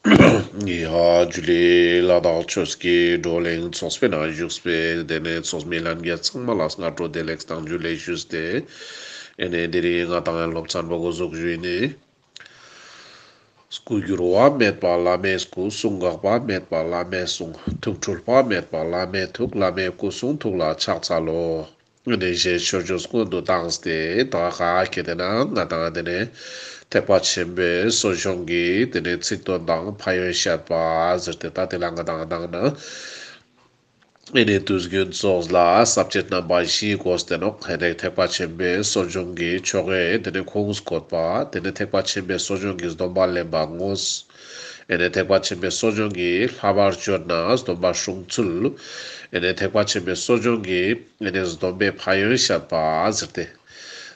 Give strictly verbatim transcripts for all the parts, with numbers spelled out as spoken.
ཡ་ཇུ་ལེ། ལ་དྭགས་ཆོས་ཀྱི་བགྲོ་གླེང་ཚོགས་པའི་ནང་བཞུགས་པའི་དེ་ནས་ཚོགས་མི་ལྷན་རྒྱས་ཚང་མ་ལ་སྔ་དྲོ་བདེ་ལེགས་དང་ཇུ་ལེ་ཞུས་ཏེ། ཨེ་ནས་དེ་རིང་ང་དང་སློབ་ཚན་པོ་འགོ་འཛུགས་ཞུ་ཡིན་ནི། སྐུ་འགྱུར་བ་མེད་པ་བླ་མའི་སྐུ། གསུང་འགག་པ་མེད་པ་བླ་མའི་གསུང་། ཐུགས་འཁྲུལ་པ་མེད་པ་བླ་མའི་ཐུགས། བླ་མའི་སྐུ་གསུང་ཐུགས་ལ་ཕྱག་འཚལ་ལོ། ཨེ་ནས་ཞེས་མཆོད་བརྗོད་སྔོན་དུ་བཏང་སྟེ། ད་ག་ཁེ་ཏེ་ན་ང་དང་དེ་ནས་ཐེག་པ་ཆེན་པོའི་གསོ་སྦྱོང་གི་དེ་ནས་ཚིག་དོན་དང་ཕན་ཡོན་བཤད་པ་ཟེར་ཏེ། ད་དེ་ལ་ང་དང་ང་དང་ན་ཨེ་ནས་དུས་རྒྱུན་ཚོགས་ལ་ས་བཅད་རྣམ་པ་བཞི་དགོས་ཏེ་ནོག་ཨེ་ནས་ཐེག་པ་ཆེན་པོའི་གསོ་སྦྱོང་གི་ཆོ་གའི་དེ་ནས་ཁུངས་བཀོད་པ། དེ་ནས་ཐེག་པ་ཆེན་པོའི་གསོ་སྦྱོང་གི་སྡོམ་པ་ལེན་པ་དངོས། ཨེ་ནས་ཐེག་པ་ཆེན་པོའི་གསོ་སྦྱོང་གི་བསླབ་པར་སྦྱོར་ན་སྡོམ་པ་སྲུང་ཚུལ། ཨེ་ནས་ཐེག་པ་ཆེན་པོའི་གསོ་སྦྱོང་གི་ཨེ་ནས་སྡོམ་པའི་ཕན་ཡོན་བཤད་པ་ཟེར་ཏེ།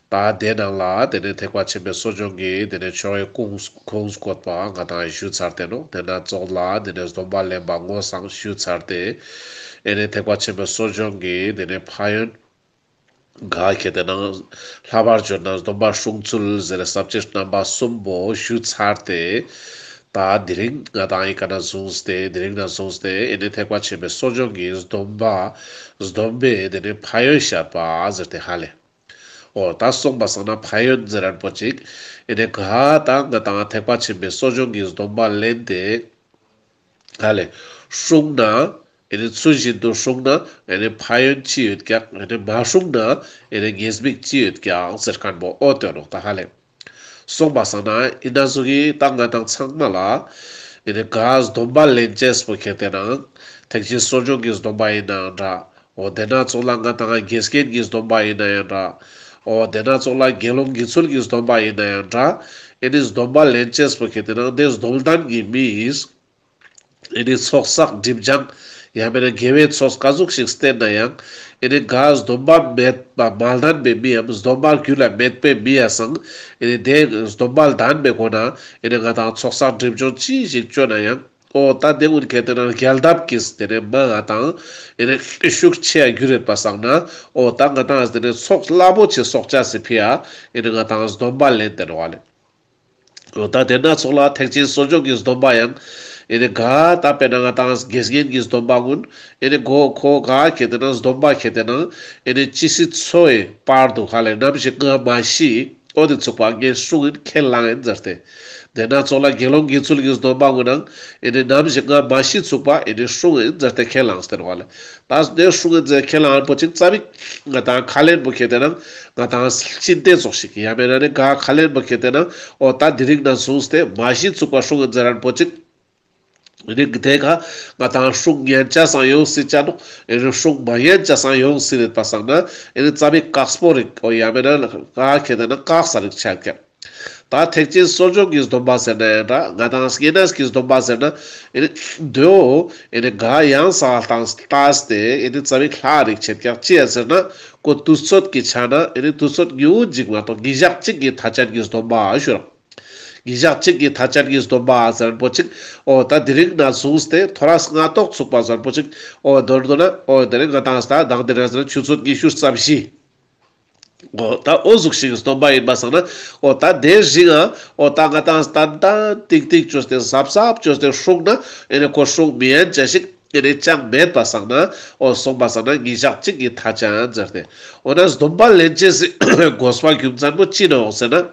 ད་དེ་ནང་ལ་དེ་ནས་ཐེག་པ་ཆེན་པོའི་གསོ་སྦྱོང་གི་དེ་ནས་ཆོ་གའི་ཁུངས་ཁུངས་བཀོད་པ་ང་དང་ཞུ་ཚར་ཏེ་ནོག་དེ་ན་ཚོགས་ལ་དེ་ནས་སྡོམ་པ་ལེན་པ་དངོས་སང་ཞུ་ཚར་ཏེ། ཨེ་ནས་ཐེག་པ་ཆེན་པོའི་གསོ་སྦྱོང་གི་དེ་ནས་ཕན་ཡོན། ག་ཁེ་ཏེ་ན་བསླབ་པར་སྦྱོར་ན་སྡོམ་པ་སྲུང་ཚུལ་ཟེར་ས་བཅད་རྣམ་པ་གསུམ་པོ་ཞུ་ཚར་ཏེ། ད་དེ་རིང་ང་དང་ཨི་ཀ་ན་བཟུང་སྟེ་དེ་རིང་ན་བཟུང་སྟེ་ཨེ་ནས་ཐེག་པ་ཆེན་པོའི་གསོ་སྦྱོང་གི་སྡོམ་པ་སྡོམ་པའི་དེ་ནས་ཕན་ཡོན་བཤད་པ་ཟེར་ཏེ་ཧ་ལེ། འོ་ད་སོང་པ་སང་ན་ཕན་ཡོན་ཟེར་རན་པོ་ཅིག་ཨེ་ནས་ག་ད་ང་དང་ཐེག་པ་ཆེན་པོའི་གསོ་སྦྱོང་གི་སྡོམ་པ་ལེན་ཏེ། ཧ་ལེ། སྲུང་ན། ཨེ་ནི་ཚུལ་བཞིན་དུ་སྲུང་ན། ཨེ་ནི་ཕན་ཡོན་ཅི་ཡོད་ཀྱག་ཨེ་ནི་མ་སྲུང་ན། ཨེ་ནི་ཉེས་དམིགས་ཅི་ཡོད་ཀྱག་ཟེར་མཁན་པོ་འོ་དོ་ནོག་ད་ཧ་ལེ། སོང་པ་སང་ན་ཨི་ན་ཟུག་གི་ད་ང་དང་ཚང་མ་ལ། ཨེ་ནི་ག་སྡོམ་པ་ལེན་ཅེས་པོ་ཁེ་ཏེ་ན། ཐེག་ཆེན་གསོ་སྦྱོང་གི་སྡོམ་པ་ཡིན་ནའང་འདྲ། འོ་དེ་ན་ཚོགས་ལ་ང་དང་དགེ་རྒན་གྱི་སྡོམ་པ་ཡིན་ནའང་འདྲ། འོ་དེ་ན་ཚོགས་ལ་དགེ་སློང་དགེ་ཚུལ་གྱི་སྡོམ་པ་ཡིན་ནའང་འདྲ། ཨེ་ནི་སྡོམ་པ་ལེན་ཅེས་པོ་ཁེ་ཏེ་ན་དེ་སྡོམ་ལྡན་གྱི་མིས། ཨེ་ནི་ཚོགས་བསགས་སྒྲིབ་སྦྱང་། ཡང་མེད་ན་དགེ་བའི་ཚོགས་ག་ཟུག་ཞིག་བསྟེན་ན་ཡང་། ཨེ་ནི་ག་སྡོམ་པ་མེད་པ་མ་ལྡན་པའི་མི་ཡང་སྡོམ་པ་རྒྱུད་ལ་མེད་པའི་མི་ཡ་སང་། ཨེ་ནི་དེ་སྡོམ་པ་ལྡན་པའི་སྒོ་ན་ཨེ་ནི་ང་དང་ཚོགས་བསགས་སྒྲིབ་སྦྱང་ཅི་ཞིག་བཅོ་ན་ཡང་། འོ་ད་དེ་ཀུན་ཁེ་ཏེ་ན་རྒྱལ་ཐབས་ཀྱིས་དེ་ནས་མ་ང་དང་ཨེ་ནི་ཤུགས་ཆེ་ཡ་རྒྱུ་རེད་པ་སང་ན། འོ་ད་ང་དང་དེ་ནས་ཚོགས་རླབས་པོ་ཆེ་གསོག་ཅེས་སི་ཕི་ཡ་ཨེ་ནི་ང་དང་སྡོམ་པ་ལེན་ཏེ་ནོག་ལེ། འོ་ད་དེ་ན་ཚོགས་ལ་ཐེག་ཆེན་གསོ་སྦྱོང་གི་སྡོམ་པ་ཡང་། ཨེ་ནི་ག་ད་དཔེར་ན་ང་དང་དགེ་རྒན་གྱི་སྡོམ་པ་ཀུན། ཨེ་ནི་གོ་ཁོ་ག་ཁེ་ཏེ་ན་སྡོམ་པ་ཁེ་ཏེ་ན། ཨེ་ནི་ཅི་སྲིད་འཚོ་བའི་བར་དུ་ཧ་ལེ་ནམ་ཞིག་ང་མ་ཤི། འོ་དེ་ཚུག་པ་ངས་སྲུང་ཡིན་ཁས་བླངས་ཡིན་ཟེར་ཏེ། དེ་ན་ཚོགས་ལ་དགེ་སློང་དགེ་ཚུལ་གྱི་སྡོམ་པ་ཀུན་ནང་། ཨེ་ནི་ནམ་ཞིག་ང་མ་ཤི་ཚུག་པ་ཨེ་ནི་སྲུང་ཡིན་ཟེར་ཏེ་ཁས་བླངས་ཏེ་ནོག་ལེ། ད་དེ་སྲུང་ཡིན་ཟེར་ཁས་བླངས་པོ་ཅིག་རྩ་བིག་ང་དང་ཁས་ལེན་པོ་ཁེ་ཏེ་ན་ང་དང་ཅི་འདྲ་ཙོགས་ཤིག་ཡང་མེད་ན་ནི་ག་ཁས་ལེན་པོ་ཁེ་ཏེ་ན་འོ་ད་དེ་རིང་ན་བཟུང་སྟེ་མ་ཤི་ཚུག་པ་སྲུང་ཡིན་ཟེར་རན་པོ་ཅིག་ཨེ་ནི་དེ་ག་ང་དང་སྲུང་ཉན་ཅེས་སང་ཡོང་སྲིད་ཅ་ནོག་ཨེ་ནི་སྲུང་མ་ཉན་ཅེས་སང་ཡོང་སྲིད་རེད་པ་སང་ན་ཨེ་ནི་རྩ་བིག་དཀགས་པོ་རིག་འོ་ཡང་མེད་ན་ག་ཁེ་ཏེ་ན་དཀགས་ས་རིག་ཆ་ཀྱག་ད་ཐེག་ཆེན་གསོ་སྦྱོང་གི་སྡོམ་པ་ཟེར་ན་ཡང་འདྲ། ང་དང་བསྙེན་གནས་ཀྱི་སྡོམ་པ་ཟེར་ན་ཨེ་ནི་དོ་ཨེ་ནི་ག་ཡང་ས་དང་ལྟས་ཏེ་ཨེ་ནི་རྩ་བིག་ལྷ་རིག་ཆེད་ཀྱག་ཅི་ཡ་ཟེར་ན་ཀོ་དུས་ཚོད་ཀྱི་ཆ་ན་ཨེ་ནི་དུས་ཚོད་ཉུང་ངུ་ཅིག་མ་གཏོགས་ཉིན་ཞག་གཅིག་གི་ཐ་ཆད་ཀྱི་སྡོམ་པ་ཞུ་རོགས། ཉིན་ཞག་གཅིག་གི་ཐ་ཆད་ཀྱི་སྡོམ་པ་ཟེར་རན་པོ་ཅིག་འོ་ད་དེ་རིང་ན་བཟུང་སྟེ་ཐོ་རས་སྔ་ཏོག་ཚུག་པ་ཟེར་རན་པོ་ཅིག་འོ་མདོར་བསྡུ་ན་འོ་དེ་རིང་ང་དང་ད་དང་དེ་རིང་ཟེར་ན་ཆུ་ཚོད་ཉི་ཤུ་རྩ་བཞི། འོ་ད་འོ་ཟུག་ཞིག་སྡོམ་པ་ཡིན་པ་སང་ན་འོ་ད་དེ་རིང་ང་འོ་ད་ང་དང་ཏན་ཏན་ཏིག་ཏིག་བཅོས་ཏེ་གཟབ་གཟབ་བཅོས་ཏེ་སྲུང་ན་ཨེ་ནི་ཁོ་སྲུང་མི་ཉན་ཅེས་ཤིག་ཨེ་ནི་ཅང་མེད་པ་སང་ན་འོ་སོང་པ་སང་ན་ཉིན་ཞག་གཅིག་གི་ཐ་ཆད་ཟེར་ཏེ། འོ་ན་སྡོམ་པ་ལེན་ཅེས་སི་དགོས་པ་རྒྱུ་མཚན་པོ་ཅི་ནོག་ཟེར་ན།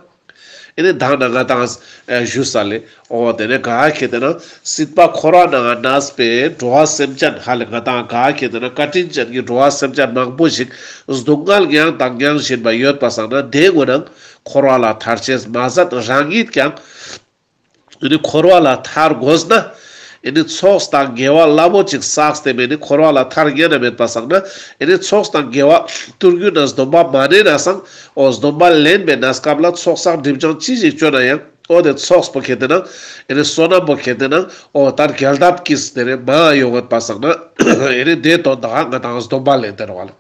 ཨེ་ནི་མདང་ན་ང་དང་ཞུས་ས་ལེ། འོ་དེ་ནས་ག་ཁེ་ཏེ་ན་སྲིད་པ་འཁོར་བ་ནང་གནས་པའི་འགྲོ་བ་སེམས་ཅན་ཧ་ལེ་ང་དང་ག་ཁེ་ཏེ་ན་བཀའ་དྲིན་ཅན་གྱི་འགྲོ་བ་སེམས་ཅན་མང་པོ་ཞིག་སྡུག་བསྔལ་མྱངས་དང་མྱང་བཞིན་པ་ཡོད་པ་སང་ན་དེ་ཀུན་ནང་འཁོར་བ་ལ་ཐར་ཅེས་མ་ཟད་རང་ཉིད་ཀྱང་ཨེ་ནི་འཁོར་བ་ལ་ཐར་དགོས་ན་ཨེ་ནི་ཚོགས་དང་དགེ་བ་རླབས་པོ་ཅིག་བསགས་ཏེ་མེད་ནི་འཁོར་བ་ལ་ཐར་ཉན་ན་མེད་པ་སང་ན་ཨེ་ནི་ཚོགས་དང་དགེ་བ་ཐུར་རྒྱུ་ན་སྡོམ་པ་མ་ནེན་ན་སང་འོ་སྡོམ་པ་ལེན་པའི་གནས་སྐབས་ལ་ཚོགས་བསགས་སྒྲིབ་སྦྱང་ཅི་ཞིག་བཅོ་ན་ཡང་། འོ་དེ་ཚོགས་པོ་ཁེ་ཏེ་ན། ཨེ་ནི་བསོད་ནམས་པོ་ཁེ་ཏེ་ན། འོ་ད་རྒྱལ་ཐབས་ཀྱིས་དེ་ནས་མ་ཡོང་ངད་པ་སང་ན། ཨེ་ནི་དེ་དོན་དག་ང་དང་སྡོམ་པ་ལེན་ཏེ་རོགས་ལ།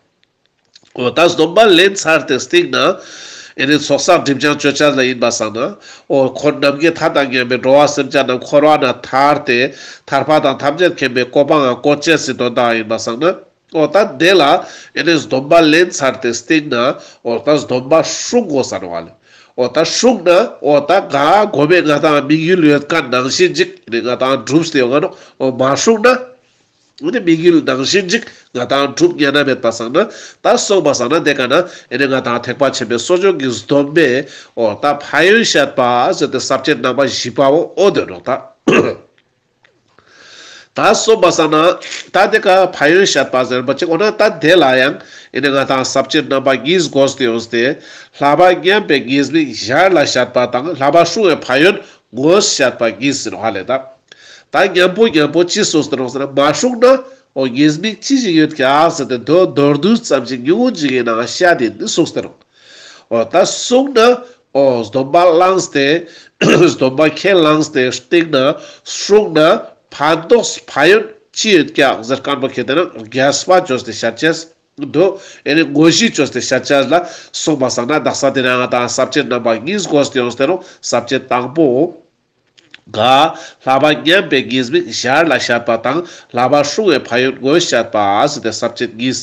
འོ་ད་སྡོམ་པ་ལེན་ཚར་ཏེ་སྟིང་ན། ཨེ་ནི་ཚོགས་བསགས་སྒྲིབ་སྦྱང་བཅོ་ཅེས་ལ་ཡིན་པ་སང་ན། འོ་འཁོར་ནམ་མཁའི་མཐའ་དང་མཉམ་པའི་འགྲོ་བ་སེམས་ཅན་རྣམས་འཁོར་བ་ན་ཐར་ཏེ། ཐར་པ་དང་ཐམས་ཅད་མཁྱེན་པའི་གོ་འཕང་ང་བཀོད་ཅེས་སི་དོན་དག་ཡིན་པ་སང་ན། འོ་ད་དེ་ལ་ཨེ་ནི་སྡོམ་པ་ལེན་ཚར་ཏེ་སྟིང་ན་འོ་ད་སྡོམ་པ་སྲུང་དགོས་ས་ནོག་ལེ། འོ་ད་ཧྲུག་ན་འོ་ད་ག་གོ་མེ་ང་དང་དམིགས་ཡུལ་ཡོད་ཁན་ནང་བཞིན་ཅིག་ནི་ང་དང་གྲུབ་སྟེ་ཡོང་ང་ནོག། འོ་མ་ཧྲུག་ན་འོ་དེ་དམིགས་ཡུལ་ནང་བཞིན་ཅིག་ང་དང་གྲུབ་ཉན་ན་མེད་པ་སང་ན། ད་སོང་པ་སང་ན་དེ་ཀ་ན་ཨེ་ནི་ང་དང་ཐེག་པ་ཆེན་པོའི་གསོ་སྦྱོང་གི་སྡོམ་པའི་འོ་ད་ཕན་ཡོན་བཤད་པ་ཟེར་ཏེ་ས་བཅད་རྣམ་པ་བཞི་པ་བོ་འོ་དེ་ནོག་ད། ད་སོང་པ་སང་ན་ད་དེ་ཀ་ཕན་ཡོན་བཤད་པ་ཟེར་བ་ཅིག་འོ་ན་ད་དེ་ལ་ཡང་ཨེ་ནི་ང་དང་ས་བཅད་རྣམ་པ་གཉིས་དགོས་ཏེ་ཡོང་སྟེ། བསླབ་པ་ཉམས་པའི་ཉེས་དམིགས་ཞར་ལ་བཤད་པ་དང་བསླབ་པ་སྲུང་བའི་ཕན་ཡོན་དགོས་བཤད་པ་གཉིས་ཟེར་ནོག་ཧ་ལེ་ད། ད་མཉམ་པོ་མཉམ་པོ་ཅི་གསུངས་ཏེ་ནོག་ཟེར་ན་མ་སྲུང་ན་འོ་ཉེས་དམིགས་ཅི་ཞིག་ཡོད་ཀྱག་ཟེར་ཏེ་མདོར་བསྡུས་ཙམ་ཞིག་ཉུང་ངུ་ཅིག་ཡིན་ནའང་བཤད་དེ་འདི་གསུངས་ཏེ་ནོག། འོ་ད་སྲུང་ན་འོ་སྡོམ་པ་བླངས་ཏེ་སྡོམ་པ་ཁས་བླངས་ཏེ་སྟིང་ན་སྲུང་ན་ཕན་ཐོགས་ཕན་ཡོན་ཅི་ཡོད་ཀྱག་ཟེར་ཁན་པོ་ཁྱེར་ཏེ་ན་རྒྱས་པ་བཅོས་ཏེ་བཤད་ཅེས་འདུག། ཨེ་ནི་དངོས་གཞི་བཅོས་ཏེ་བཤད་ཅེས་ལ་སོང་པ་སང་ན་དག་ས་དེ་ན་ང་དང་ས་བཅད་རྣམ་པ་གཉིས་དགོས་ཏེ་ཡོང་སྟེ་ནོག། ས་བཅད་དང་པོ་ག་བསླབ་པ་ཉམས་པའི་ཉེས་དམིགས་ཞར་ལ་བཤད་པ་དང་བསླབ་པ་སྲུང་བའི་ཕན་ཡོན་དགོས་བཤད་པ་ཟེར་ཏེ་ས་བཅད་གཉིས།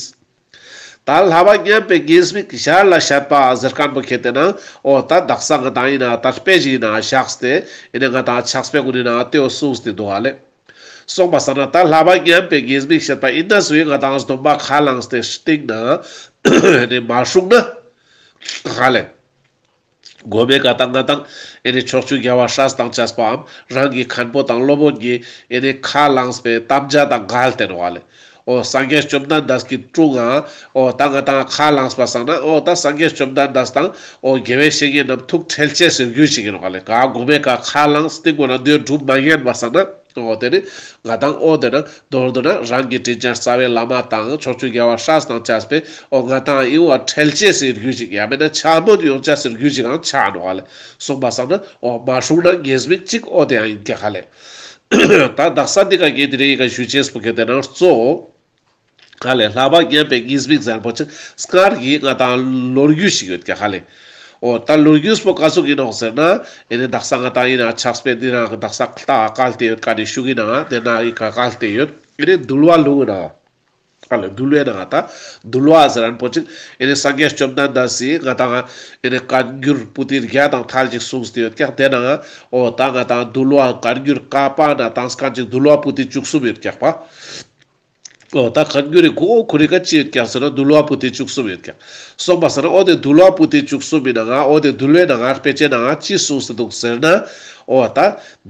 ད་བསླབ་པ་ཉམས་པའི་ཉེས་དམིགས་ཞར་ལ་བཤད་པ་ཟེར་ཁན་པོ་ཁྱེར་ཏེ་ན་འོ་ད་དག་ས་ང་དང་ཡིན་ན་ད་དཔེ་ཞིག་ཡིན་ན་བཞག་སྟེ་ཨེ་ནི་ང་དང་ཕྱག་དཔེ་ཀུན་ཡིན་ན་དེའོ་གསུངས་ཏེ་འདུག་ཧ་ལེ། སོང་པ་སང་ན་ད་བསླབ་པ་ཉམས་པའི་ཉེས་དམིགས་བཤད་པ་ཡིན་ན་སུ་ཡིན་ང་དང་སྡོམ་པ་ཁས་བླངས་ཏེ་སྟིང་ན་ཨེ་ནི་མ་སྲུང་ན་ཧ་ལེ། གོ་མེ་ཀ་ད་ང་དང་ཨེ་ནི་ཕྱོགས་བཅུའི་རྒྱལ་བ་སྲས་དང་བཅས་པའམ་རང་གི་མཁན་པོ་དང་སློབ་དཔོན་གྱིས་ཨེ་ནི་ཁས་བླངས་པའི་དམ་བཅའ་དང་འགལ་ཏེ་ནོག་ཧ་ལེ། འོ་སངས་རྒྱས་བཅོམ་ལྡན་འདས་ཀྱི་དྲུང་ང་འོ་ད་ང་དང་ཁས་བླངས་པ་སང་ན་འོ་ད་སངས་རྒྱས་བཅོམ་ལྡན་འདས་དང་འོ་དགེ་བའི་བཤེས་གཉེན་རྣམས་ཐུགས་ཁྲེལ་ཅེས་སི་རྒྱུ་ཞིག་ཡིན་ནོག་ཧ་ལེ། ག་གོ་མེ་ཀ་ཁས་བླངས་སྟིང་པོ་ན་དེ་སྒྲུབ་མ་ཉན་པ་སང་ན། འོ་དེ་ནི་ང་དང་འོ་དེ་ན་མདོར་བསྡུ་ན་རང་གི་དྲིན་ཅན་རྩ་བའི་བླ་མ་དང་ཕྱོགས་བཅུའི་རྒྱལ་བ་སྲས་དང་བཅས་པའི་འོ་ང་དང་ཡིན་བ་ཁྲེལ་ཅེས་སི་རྒྱུ་ཞིག་ཡང་མེད་ན་འཕྱ་སྨོད་ཡོང་ཅེས་སི་རྒྱུ་ཞིག་ཡང་ཆ་ནོག་ཧ་ལེ། སོང་པ་སང་ན་འོ་མ་སྲུང་ན་ཉེས་དམིགས་གཅིག་འོ་དེ་ཡང་ཡིན་ཀྱག་ཧ་ལེ། ད་དག་ས་འདི་ཀ་གི་དེ་རིང་ཡི་ག་ཞུ་ཅེས་པོ་གལ་ཏེ་ན་གཙོ་བོ་ཧ་ལེ་བསླབ་པ་ཉམས་པའི་ཉེས་དམིགས་ཟེར་པོ་ཅིག་སྔར་གྱི་ང་དང་ལོ་རྒྱུས་ཤིག་ཡོད་ཀྱག་ཧ་ལེ། འོ་ད་ལོ་རྒྱུས་པོ་ག་ཟུག་ཡིན་ནོག་ཟེར་ན་ཨེ་ནི་དག་ས་ང་དང་ཡིན་ན་ཕྱག་དཔེ་འདི་རང་གི་དག་ས་ལྟ་བཀལ་ཏེ་ཡོད་ཀ་ནི་ཤུགས་ཀྱི་ནང་དེ་ན་ཡི་ག་བཀལ་ཏེ་ཡོད། ཨེ་ནི་འདུལ་བ་ལུང་ན་ཧ་ལེ་འདུལ་བའི་ནང་ད་འདུལ་བ་ཟེར་རན་པོ་ཅིག་ཨེ་ནི་སངས་རྒྱས་བཅོམ་ལྡན་འདས་སི་ང་དང་ཨེ་ནི་བཀའ་འགྱུར་པོ་ཏི་བརྒྱ་དང་ཐལ་ཅིག་གསུངས་ཏེ་ཡོད་ཀྱག། དེ་ན་འོ་ད་ང་དང་འདུལ་བ་བཀའ་འགྱུར་བཀའ་པ་ན་དང་སྐད་ཅིག་འདུལ་བ་པོ་ཏི་བཅུ་གསུམ་ཡོད་ཀྱག་པ། འོ་ད་བཀའ་འགྱུར་རི་གོ་ཁོ་རི་ཀ་ཅི་ཡོད་ཀྱག་ཟེར་ན་འདུལ་བ་པོ་ཏི་བཅུ་གསུམ་ཡོད་ཀྱག། སོང་པ་སང་ན་འོ་དེ་འདུལ་བ་པོ་ཏི་བཅུ་གསུམ་ཡིན་ན་ང་འོ་དེ་འདུལ་བའི་ནང་ང་དཔེ་ཆའི་ནང་ང་ཅི་གསུངས་ཏེ་འདུག་ཟེར་ན། འོ་ད་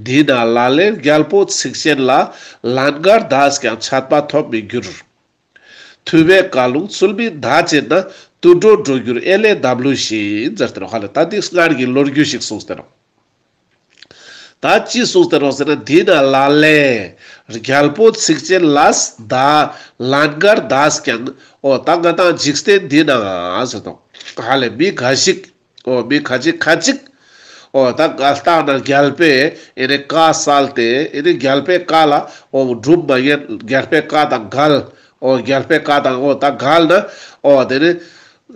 འདི་ན་ལ་ལས་རྒྱལ་པོ་ཚིག་ཆེན་ལ། ལན་དཀར་འདས་ཀྱང་ཆད་པ་ཐོབ་མི་འགྱུར། ཐུབ་པའི་བཀའ་ལུང་ཚུལ་མིན་བདག་བྱེད་ན། དུད་འགྲོར་འགྲོ་འགྱུར་ཨེ་ལས་འདབ་ལུག་བཞིན། ཟེར་ཏེ་ནོག་ཧ་ལེ། ད་འདི་སྔར་གྱི་ལོ་རྒྱུས་ཤིག་གསུངས་ཏེ་ནོག། ད་ཅི་གསུངས་ཏེ་ནོག་ཟེར་ན་འདི་ན་ལ་ལས་རྒྱལ་པོ་ཚིག་ཆེན་ལ་ད་ལན་དཀར་འདས་ཀྱང་འོ་ད་ང་དང་འཇིག་རྟེན་འདི་ན་ཟེར་ཏོ་ཧ་ལེ་མི་འགའ་ཞིག་འོ་མི་ཁ་ཅིག་ཁ་ཅིག་འོ་ད་ག་ལྟ་ན་རྒྱལ་པོའི་ཨེ་ནི་བཀའ་སལ་ཏེ་ཨེ་ནི་རྒྱལ་པོའི་བཀའ་ལ་འོ་སྒྲུབ་མ་ཉན་རྒྱལ་པོའི་བཀའ་དང་འགལ། འོ་རྒྱལ་པོའི་བཀའ་དང་འོ་ད་འགལ་ན་འོ་དེ་ནི་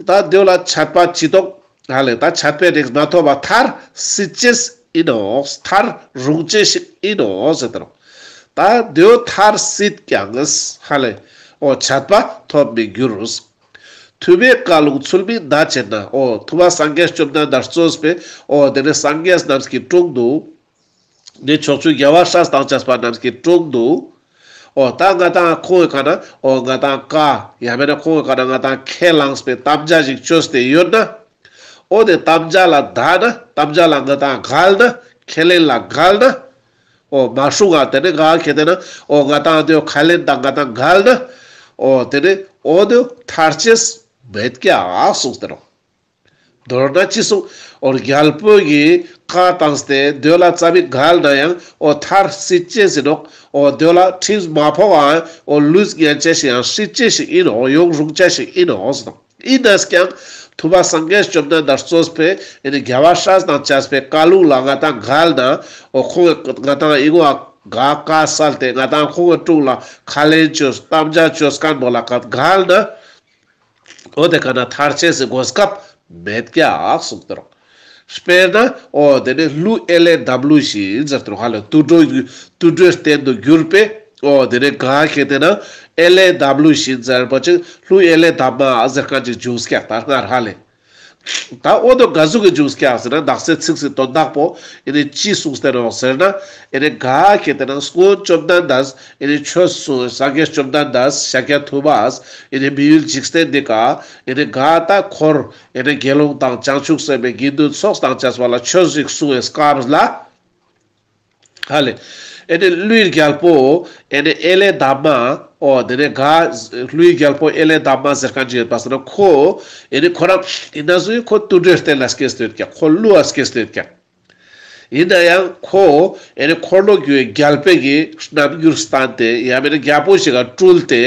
ད་དེ་ལ་ཆད་པ་ཅི་ཐོབ། ཧ་ལེ་ད་ཆད་པའི་རིགས་མ་ཐོབ་པ་མཐར་སྲིད་ཅེས་ཨིན་ནོག། མཐར་རུང་ཅེས་ཤིག་ཨིན་ནོག་ཟེར་ཏེ་ནོག། ད་དེའོ་མཐར་སྲིད་ཀྱང་ཧ་ལེ་འོ་ཆད་པ་ཐོབ་མི་འགྱུར། ཐུབ་པའི་བཀའ་ལུང་ཚུལ་མིན་བདག་བྱེད་ན། འོ་ཐུབ་པ་སངས་རྒྱས་བཅོམ་ལྡན་འདས་གཙོས་པའི་འོ་དེ་ནི་སངས་རྒྱས་རྣམས་ཀྱི་དྲུང་དུ། ནི་ཕྱོགས་བཅུའི་རྒྱལ་བ་སྲས་དང་བཅས་པ་རྣམས་ཀྱི་དྲུང་དུ། འོ་ད་ང་དང་ཁོང་གི་ཁ་ན་འོ་ང་དང་བཀའ་ཡང་མེད་ན་ཁོང་གི་ཁ་ན་ང་དང་ཁས་བླངས་པའི་དམ་བཅའ་ཞིག་བཅོས་ཏེ་ཡོད་ན། འོ་དེ་དམ་བཅའ་ལ་ད་ན་དམ་བཅའ་ལ་ང་དང་འགལ་ན་ཁས་ལེན་ལ་འགལ་ན། འོ་མ་སྲུང་ང་དེ་ནི་ང་ཁེ་དེ་ན་འོ་ང་དང་དེའོ་ཁས་ལེན་དང་ང་དང་འགལ་ན། འོ་དེ་ནི་འོ་དེའོ་མཐར་ཅེས་མེད་ཀྱག་གསུངས་ཏེ་ནོག། མདོར་ན་ཅི་གསུངས། འོ་རྒྱལ་པོ་གི་བཀའ་བཏང་སྟེ་དེ་ལ་ཙ་པིག་འགལ་ན་ཡང་འོ་མཐར་སྲིད་ཅེས་ཟེར་ནོག། འོ་དེ་ལ་ཁྲིམས་མ་ཕོག་པའང་འོ་ལུས་ཉན་ཅེས་ཤིག་ཡང་སྲིད་ཅེས་ཤིག་ཨིན་ནོག། འོ་ཡོང་རུང་ཅེས་ཤིག་ཨིན་ནོག་ཟེར་ནོག། ཨིན་ནས་ཀྱང་ཐུབ་པ་སངས་རྒྱས་བཅོམ་ལྡན་འདས་གཙོས་པའི་ཨེ་ནི་རྒྱལ་བ་སྲས་དང་བཅས་པའི་བཀའ་ལུང་ལ་ང་དང་འགལ་ན། འོ་ཁོང་ང་དང་ཨི་གོ་ག་བཀའ་སལ་ཏེ་ང་དང་ཁོང་གི་དྲུང་ལ་ཁས་ལེན་བཅོས་དམ་བཅའ་བཅོས་མཁན་པོ་ལ་འགལ་ན། འོ་དེ་ཀ་ན་མཐར་ཅེས་སི་གོ་སྐབས་མེད་ཀྱག་གསུངས་ཏེ་རོག། དཔེར་ན་འོ་དེ་ནི་ཀླུ་ཨེ་ལས་འདབ་ལུག་བཞིན་ཟེར་ཏེ་རོག་ཧ་ལེ། དུད་འགྲོ་དུད་འགྲོའི་རྟེན་དུ་གྱུར་པའི་འོ་དེ་ནི་ག་ཁེ་དེ་ན་ཨེ་ལས་འདབ་ལུག་བཞིན་ཟེར་པ་ཅིག་ཀླུ་ཨེ་ལས་འདབ་མ་ཟེར་མཁན་ཅིག་བྱུང་ཀྱག་ད་སྔར་ཧ་ལེ། ད་འོ་དོ་ག་ཟུག་གི་འབྱུང་ཀྱག་ཟེར་ན་དག་སའི་ཚིགས་སི་དོན་དག་པོ་ཨེ་ནི་ཅི་གསུངས་ཏེ་ནོག་ཟེར་ན། ཨེ་ནི་ག་ཁེ་ཏེ་ན་སྔོན་བཅོམ་ལྡན་འདས་ཨེ་ནི་ཆོས་གསུངས་སངས་རྒྱས་བཅོམ་ལྡན་འདས་ཤཱཀྱ་ཐུབ་པས་ཨེ་ནི་མི་ཡུལ་འཇིག་རྟེན་འདི་ཀ་ཨེ་ནི་ག་ད་འཁོར་ཨེ་ནི་དགེ་སློང་དང་བྱང་ཆུབ་སེམས་དཔའི་དགེ་འདུན་ཚོགས་བཏང་ཅེས་པ་ལ་ཆོས་ཤིག་གསུངས་པའི་སྐབས་ལ། ཧ་ལེ། ཨེ་ནི་ཀླུའི་རྒྱལ་པོ་ཨེ་ནི་ཨེ་ལེ་དྷརྨ། འོ་དེ་ནས་ག་ཀླུའི་རྒྱལ་པོ་ཨེ་ལེ་དྷརྨ་ཟེར་མཁན་ཅིག་ཡོད་པ་སང་ན་ཁོ་ཨེ་ནི་ཁོ་རང་ཡིན་ན་སུ་ཡིན་ཁོ་དུད་འགྲོའི་རྟེན་ལ་སྐྱེས་ཏེ་ཡོད་ཀྱག་ཁོ་ཀླུ་ལ་སྐྱེས་ཏེ་ཡོད་ཀྱག་ཡིན་ན་ཡང་ཁོ་ཨེ་ནི་འཁོར་ལོ་སྒྱུར་བའི་རྒྱལ་པོ་གི་རྣམ་འགྱུར་བསྟན་ཏེ་ཡང་མིན་ན་རྒྱལ་པོ་ཞིག་ག་སྤྲུལ་ཏེ་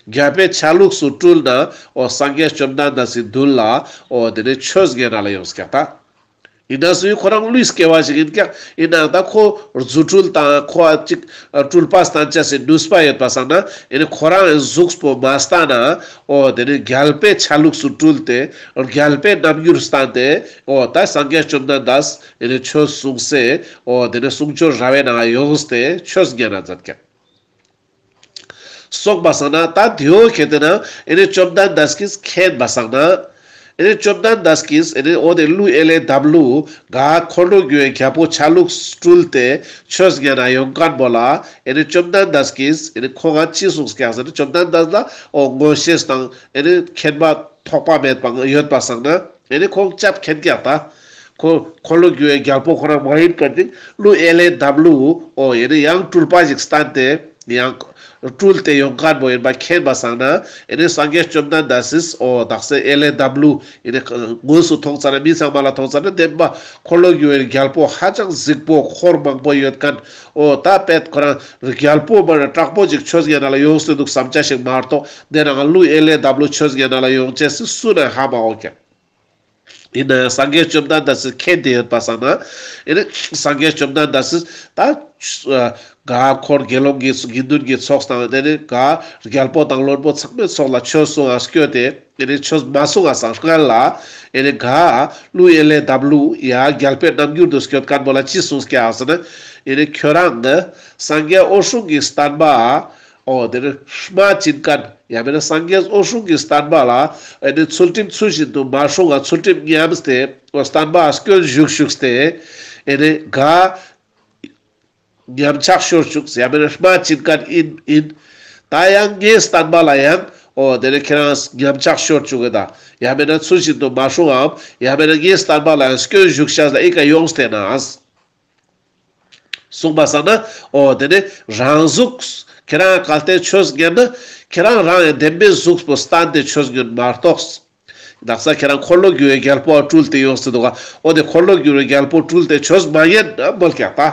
རྒྱལ་པོའི་ཆ་ལུགས་སུ་སྤྲུལ་ན་འོ་སངས་རྒྱས་བཅོམ་ལྡན་འདས་སི་མདུན་ལ་འོ་དེ་ནས་ཆོས་ཉན་ན་ལ་ཡོངས་ཀྱག་ད། ཡིན་ན་སུ་ཡིན་ཁོ་རང་ཀླུའི་སྐྱེ་བ་ཞིག་ཡིན་ཀྱག་ཡིན་ནའང་ད་ཁོ་རྫུ་འཕྲུལ་དང་ཁོ་ཨ་ཅིག་སྤྲུལ་པ་བསྟན་ཅེས་སི་ནུས་པ་ཡོད་པ་སང་ན་ཨེ་ནི་ཁོ་རང་གཟུགས་པོ་མ་བསྟན་ན་འོ་དེ་ནི་རྒྱལ་པོའི་ཆ་ལུགས་སུ་སྤྲུལ་ཏེ་རྒྱལ་པོའི་རྣམ་འགྱུར་བསྟན་ཏེ་འོ་ད་སངས་རྒྱས་བཅོམ་ལྡན་འདས་ཨེ་ནི་ཆོས་གསུངས་སེ་འོ་དེ་ནི་གསུང་ཆོས་ར་བའི་ནང་ཡོངས་ཏེ་ཆོས་ཉན་ན་མཛད་ཀྱག་སོང་པ་སང་ན་ད་དེའོ་ཁེ་ཏེ་ན་ཨེ་ནི་བཅོམ་ལྡན་འདས་ཀྱིས་མཁྱེན་པ་སང་ན། ཨེ་ནི་བཅོམ་ལྡན་འདས་ཀྱིས་ཨེ་ནི་འོ་དེ་ཀླུ་ཨེ་ལེ་དྷརྨ་ག་འཁོར་ལོ་སྒྱུར་བའི་རྒྱལ་པོ་ཆ་ལུགས་སྤྲུལ་ཏེ་ཆོས་ཉན་ན་ཡོང་མཁན་པོ་ལ་ཨེ་ནི་བཅོམ་ལྡན་འདས་ཀྱིས་ཨེ་ནི་ཁོང་ང་ཅི་གསུངས་ཀྱག་ཟེར་ན་བཅོམ་ལྡན་འདས་ལ་འོ་མངོན་ཤེས་དང་ཨེ་ནི་མཁྱེན་པ་ཐོགས་པ་མེད་པ་ཡོད་པ་སང་ན། ཨེ་ནི་ཁོང་ཅབ་མཁྱེན་ཀྱག་ད། ཁོ་འཁོར་ལོ་སྒྱུར་བའི་རྒྱལ་པོ་ཁོ་རང་མ་ཡིན་པ་ཅིག་ཀླུ་ཨེ་ལེ་དྷརྨ་འོ་ཨེ་ནི་ཡང་སྤྲུལ་པ་ཞིག་བསྟན་ཏེ་ཡང་སྤྲུལ་ཏེ་ཡོང་མཁན་པོ་ཡིན་པ་མཁྱེན་པ་སང་ན་ཨེ་ནི་སངས་རྒྱས་བཅོམ་ལྡན་འདས་སིས་འོ་དག་སའི་ཨེ་ལེ་དྷརྨ་ཨེ་ནི་དངོས་སུ་མཐོང་ཙ་ན་མི་ཚང་མ་ལ་མཐོང་ཙ་ན་བདེན་པ་འཁོར་ལོ་སྒྱུར་བའི་རྒྱལ་པོ་ཧ་ཅང་གཟིགས་པོ་འཁོར་མང་པོ་ཡོད་མཁན་འོ་ད་པད་ཁོ་རང་རྒྱལ་པོ་མ་ན་དྲག་པོ་ཅིག་ཆོས་ཉན་ན་ལ་ཡོངས་ཏེ་འདུག་བསམ་ཅེས་ཤིག་མ་གཏོགས་དེ་ནང་ཀླུ་ཨེ་ལེ་དྷརྨ་ཆོས་ཉན་ན་ལ་ཡོང་ཅེས་སི་སུ་ན་ཧ་མ་གོ་ཀྱག་ཡིན་ན་ཡང་སངས་རྒྱས་བཅོམ་ལྡན་འདས་སི་མཁྱེན་ཏེ་ཡོད་པ་སང་ན། ཨེ་ནི་སངས་རྒྱས་བཅོམ་ལྡན་འདས་སི་ད་ག་འཁོར་དགེ་སློང་གི་དགེ་འདུན་གྱི་ཚོགས་དང་དེ་ནི་ག་རྒྱལ་པོ་དང་བློན་པོ་ཚང་མའི་ཚོགས་ལ་ཆོས་གསུང་ང་སྐྱོད་དེ་ཨེ་ནི་ཆོས་མ་གསུང་ང་སང་སྔན་ལ་ཨེ་ནི་ག་ཀླུ་ཨེ་ལེ་དྷརྨ་ཡ་རྒྱལ་པོའི་རྣམ་འགྱུར་དུ་སྐྱོད་མཁན་པོ་ལ་ཅི་གསུངས་ཀྱག་ཟེར་ན། ཨེ་ནི་ཁྱོད་རང་ནི་སངས་རྒྱས་འོད་སྲུང་གི་བསྟན་པ། འོ་དེ་ནི་སྨྲ་བྱིན་མཁན་ཡང་མིན་ན་སངས་རྒྱས་འོད་སྲུང་གི་བསྟན་པ་ལ་ཨེ་ནི་ཚུལ་ཁྲིམས་ཚུལ་བཞིན་དུ་མ་སྲུང་ང་ཚུལ་ཁྲིམས་ཉམས་ཏེ་འོ་བསྟན་པ་སྐྱོན་ཞུགས་ཞུགས་ཏེ་ཨེ་ནི་ག་ཉམས་ཆག་ཤོར་བཅུག་ཡང་མིན་ན་སྨྲ་བྱིན་མཁན་ཡིན་ཡིན། ད་ཡང་ངའི་བསྟན་པ་ལ་ཡང་འོ་དེ་ནི་ཁྱེད་རང་ཉམས་ཆག་ཤོར་བཅུག་གི་ད་ཡང་མིན་ན་ཚུལ་བཞིན་དུ་མ་སྲུང་ངམ་ཡང་མིན་ན་ངའི་བསྟན་པ་ལ་ཡང་སྐྱོན་ཞུགས་ཤག་ལ་ཨི་ཀ་ཡོངས་ཏེ་ན། གསུངས་པ་སང་ན། འོ་དེ་ནི་རང་གཟུགས་ཁྱེད་རང་གལ་ཏེ་ཆོས་ཉན་ན་ཁྱེད་རང་རང་ཡང་བདེན་པའི་གཟུགས་པོ་བསྟན་ཏེ་ཆོས་ཉན་མ་གཏོགས། དག་ས་ཁྱེད་རང་འཁོར་ལོ་སྒྱུར་བའི་རྒྱལ་པོ་སྤྲུལ་ཏེ་ཡོངས་ཏེ་འདུག་ག་འོ་དེ་འཁོར་ལོ་སྒྱུར་བའི་རྒྱལ་པོ་སྤྲུལ་ཏེ་ཆོས་མ་ཉན་ན་མོལ་ཀྱག་ད།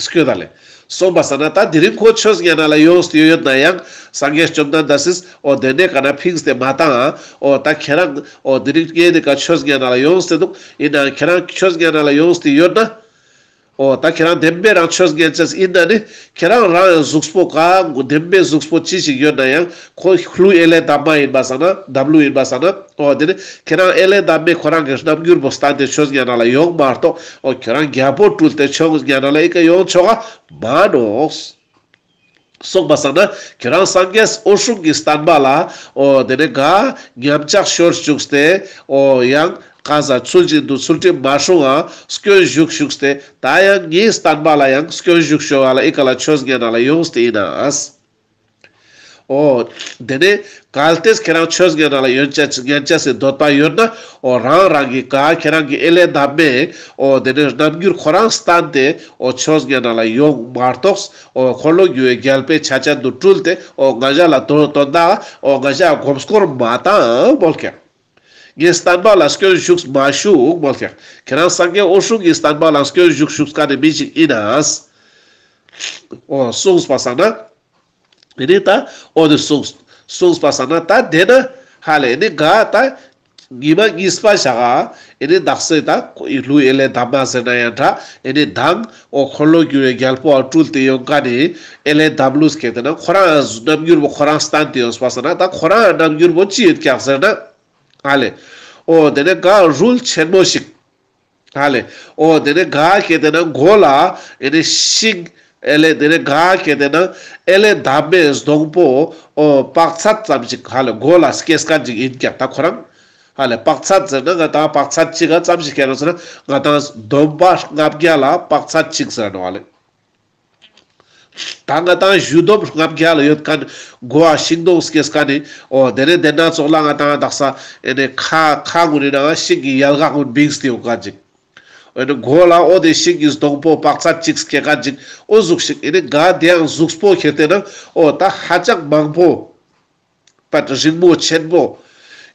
སྐྱོད་ད་ལེ། གསུངས་པ་སང་ན་ད་དེ་རིང་ཁོ་ཆོས་ཉན་ན་ལ་ཡོངས་ཏེ་ཡོད་ན་ཡང་སངས་རྒྱས་བཅོམ་ལྡན་འདས་སིས་འོ་དེ་ནས་ག་ན་ཕིངས་ཏེ་མ་བཏང་ང་། འོ་ད་ཁྱེད་རང་འོ་དེ་རིང་ངས་དེ་ཀ་ཆོས་ཉན་ན་ལ་ཡོངས་ཏེ་འདུག་ཡིན་ནའང་ཁྱེད་རང་ཆོས་ཉན་ན་ལ་ཡོངས་ཏེ་ཡོད་ན། འོ་ད་ཁྱེད་རང་བདེན་པའི་རང་ཆོས་ཉན་ཅེས་ཡིན་ན་ནི་ཁྱེད་རང་རང་ཡང་གཟུགས་པོ་ག་བདེན་པའི་གཟུགས་པོ་ཅི་ཞིག་ཡོད་ན་ཡང་ཁོ་ཀླུ་ཨེ་ལེ་དྷརྨ་ཡིན་པ་སང་ན་དྷརྨ་ཡིན་པ་སང་ན་འོ་དེ་ནི་ཁྱེད་རང་ཨེ་ལེ་དྷརྨས་ཁོ་རང་གི་རྣམ་འགྱུར་པོ་བསྟན་ཏེ་ཆོས་ཉན་ན་ལ་ཡོང་མ་གཏོགས་འོ་ཁྱེད་རང་རྒྱལ་པོ་སྤྲུལ་ཏེ་ཆོས་ཉན་ན་ལ་ཨི་ཀ་ཡོང་ཆོག་ག་མ་ནོག་གསུངས་པ་སང་ན་ཁྱེད་རང་སངས་རྒྱས་འོད་སྲུང་གི་བསྟན་པ་ལ་འོ་དེ་ནི་ག་ཉམས་ཆག་ཤོར་བཅུག་སྟེ་འོ་ཡང་ག་ས་ཚུལ་བཞིན་དུ་ཚུལ་ཁྲིམས་མ་སྲུང་ང་སྐྱོན་ཞུགས་བཅུག་སྟེ་ད་ཡང་ངའི་བསྟན་པ་ལ་ཡང་སྐྱོན་ཞུགས་ཤོག་ག་ལ་ཨི་ཀ་ལ་ཆོས་ཉན་ན་ལ་ཡོངས་ཏེ་ཡིན་ན། འོ། དེ་ནས་གལ་ཏེ་ཁྱེད་རང་ཆོས་ཉན་ན་ལ་ཡོང་ཅེས་ཉན་ཅེས་སི་འདོད་པ་ཡོད་ན། འོ་རང་རང་གི་ག་ཁྱེད་རང་གི་ཨེ་ལེ་དྷརྨས། འོ་དེ་ནས་རྣམ་འགྱུར་ཁོ་རང་བསྟན་ཏེ། འོ་ཆོས་ཉན་ན་ལ་ཡོང་མ་གཏོགས། འོ་འཁོར་ལོ་སྒྱུར་བའི་རྒྱལ་པོའི་ཆ་ཅན་དུ་སྤྲུལ་ཏེ། འོ་ང་ཞ་ལ་དོན་དོན་དག་འོ་ང་ཞ་མགོ་སྐོར་མ་བཏང་མོལ་ཀྱག་ངའི་བསྟན་པ་ལ་སྐྱོན་ཞུགས་མ་ཞུགས་མོལ་ཀྱག་ཁྱེད་རང་སངས་རྒྱས་འོད་སྲུང་གི་བསྟན་པ་ལ་སྐྱོན་ཞུགས་ཞུགས་མཁན་ནི་མི་ཞིག་ཡིན་ན། འོ་གསུངས་པ་སང་ན། ཨེ་ནི་ད་འོ་དེ་གསུངས་གསུངས་པ་སང་ན་ད་དེ་ན་ཧ་ལེ་ཨེ་ནི་ག་ད་ཉི་མ་གཉིས་པ་ཞག་ག་ཨེ་ནི་དག་ས་ད་ཀླུ་ཨེ་ལེ་དྷརྨ་ཟེར་ན་ཡང་འདྲ། ཨེ་ནི་མདང་འོ་འཁོར་ལོ་སྒྱུར་བའི་རྒྱལ་པོ་སྤྲུལ་ཏེ་ཡོང་མཁན་ནི་ཨེ་ལེ་དྷརྨ་ལུས་ཀྱི་དེ་ན་ཁོ་རང་རྣམ་འགྱུར་པོ་ཁོ་རང་བསྟན་ཏེ་ཡོངས་པ་སང་ན་ད་ཁོ་རང་རྣམ་འགྱུར་པོ་ཅི་ཡོད་ཀྱག་ཟེར་ན། ཧ་ལེ། འོ་དེ་ནས་ག་རུལ་ཆེན་མོ་ཞིག་ཧ་ལེ། འོ་དེ་ནས་ག་ཁེ་དེ་ན་མགོ་ལ་ཨེ་ནི་ཤིང་ཨེ་ལེ་དེ་ནས་ག་ཁེ་དེ་ན་ཨེ་ལེ་དྷརྨའི་སྡོང་པོ་འོ་པག་ཚད་ཙམ་ཞིག་ཧ་ལེ་མགོ་ལ་སྐྱེས་མཁན་ཞིག་ཡིན་ཀྱག་ད་ཁོ་རང་ ཧ་ལེ་དཔག་ཚད་ཟེར་ན་ང་ཏང་དཔག་ཚད་གཅིག་ག་ཙམ་ཞིག་ཁྱེར་ནོག་ཟེར་ན་ང་ཏང་སྡོམ་པ་ལྔ་བརྒྱ་ལ་དཔག་ཚད་གཅིག་ཟེར་ནོག་ཧ་ལེ། ད་ང་ཏང་གཞུ་སྡོམ་ལྔ་བརྒྱ་ལ་ཡོད་མཁན་མགོ་བ་ཤིང་སྡོང་སྐྱེས་མཁན་ནི་འོ་དེ་ནས་དེ་ན་ཙོགས་ལ་ང་ཏང་དག་ས་ཨེ་ནས་ཁ་ཁ་གུན་ནི་ནང་ཤིང་གི་ཡལ་ག་གུན་བིངས་ཏེ་ཡོང་མཁན་ཅིག་འོ་ནི་མགོ་ལ་འོ་དེ་ཤིང་གི་སྡོང་པོ་དཔག་ཚད་གཅིག་སྐྱེ་མཁན་ཅིག་འོ་གཟུགས་ཤིག་ཨེ་ནི་ག་དེ་ཡང་གཟུགས་པོ་ཁྱེར་ཏེ་ན་འོ་ད་ཧ་ཅང་མང་པོ། པད་རིང་མོ་ཆེན་པོ་